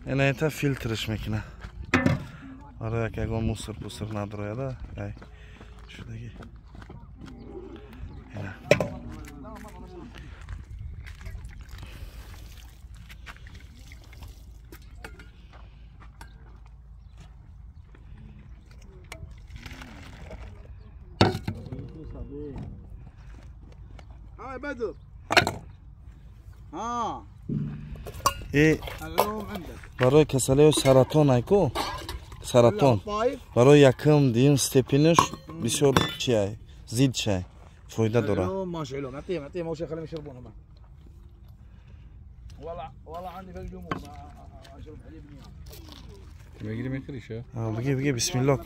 Ина это филтрш мекуна. Барои як ягон мусор пусор надрояда. Ай шудаги. Ина. هاي بدر ها ای اليوم عندك барои касалиҳои саратон айку саратон الطايف барои якум дуюм степенаш бисёр чи ай зид чай фоида дорад. اليوم ماشي علوم اعطيهم اعطيهم اول شيء خليهم يشربون هم. والله والله عندي في الجمهور ما اشرب حليب نيام. мегири мехӯриша? Биги биги бисмиллоҳ.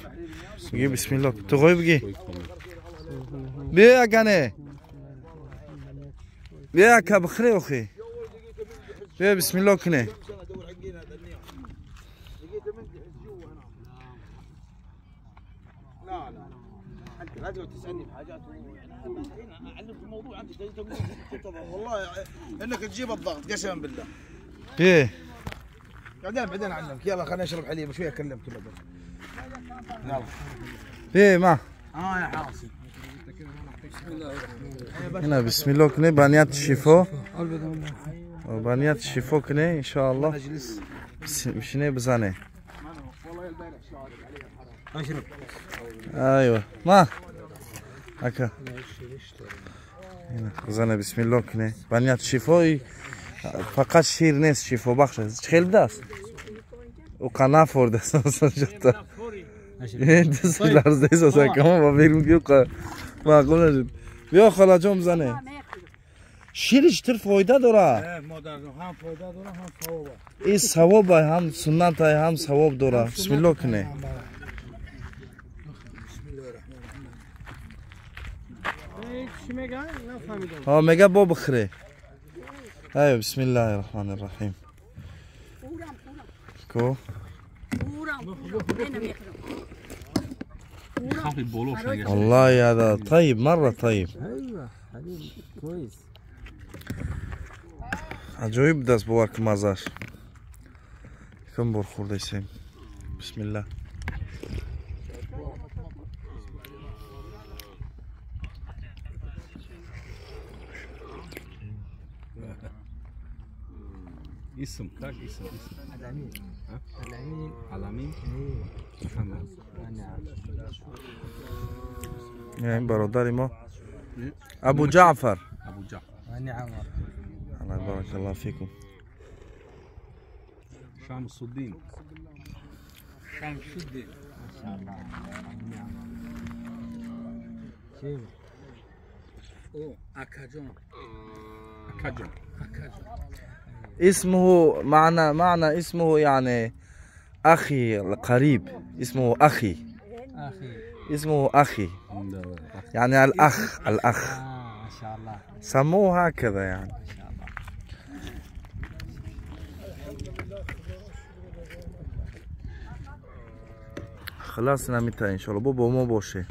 Биги бисмиллоҳ. Ту ғой биги. Биё агане. Биё ака бихӯре охи. Биё бисмиллоҳ куне. سنه ادور حقين هذا النيام. لقيته منجحس جوا هنا. لا لا انت لا تقعد تسالني في حاجات يعني الحين اعلمك الموضوع انت تقول والله انك تجيب الضغط قسما بالله. Биё. بعدين بعدين اعلمك يلا خليني اشرب حليب شوي اكلمك يلا يلا Биё ма. اه يا حاسي Ина бисмиллоҳ куне ба нияти шифо. Ба нияти шифо куне иншоаллоҳ. مجلس Бишине бизане. والله البارح شارب عليه الحرام اشرب Айва. Ма. Ака. Ина бизане бисмиллоҳ куне. Ба нияти шифо фақат шир нест шифобахш аст. Чӣ хел будааст? Уқа нафордааст жата. Даст ларздаист акама ба берун ки уқа маъқул нашуд. Биё холаҷон бизане. Шириш тир фоида дорад. مادر هم فایده داره هم ثواب. Ин савоб ай ҳам суннат ай ҳам савоб дорад. Бисмиллоҳ куне. چی میگن؟ نفهمیدم. ҳа мега бо бихӯре. Айо бисмиллаҳи раҳмани раҳим. Ко Хафи боло шуд. والله هذا طيب مرة طيب. ايوه حليب كويس. Аҷоиб будааст бовар ки маззаш. Якум бор хӯрдаисем. Бисмиллаҳ. Исм как исм исм الامين. الامين. Аламин Муҳаммад. نعم. Ин бародари мо Абу Ҷаъфар. Абу Ҷаъфар. نعم. Аллоҳ баракаллоҳу фикум. Шамсуддин. شمس الدين ما شاء الله. نعم. شيء. اوه اكاجون Акаҷон. اكاجون اسمه معنى اسمه يعني أخي القريب. اسمه أخي. اخي. اسمه أخي يعني الأخ الأخ. ما شاء الله. سموه هكذا يعني. ما شاء الله. خلاص نمیتا انشالله. بابا ما باشه.